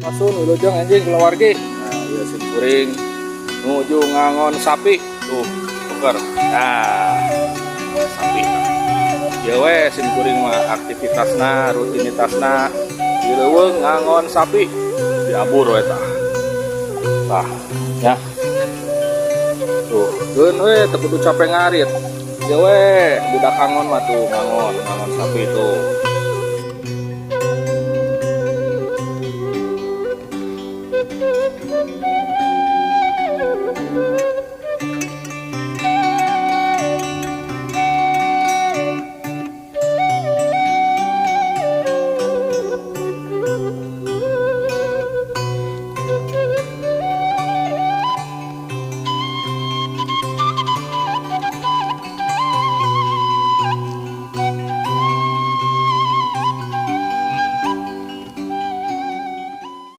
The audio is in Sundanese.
Sampurasun, wilujeng anjing keluarga. Nah, ieu sim kuring nuju ngangon sapi. Tuh, tuker. Nah, sapi. Ieu we sim kuring mah aktivitasna, rutinitasna di leuweung ngangon sapi. Diabur we tah. Tah, ya. Tuh, keun we teu kudu capek ngarit. Ieu we budak angon mah tuh ngangon, ngangon sapi tuh.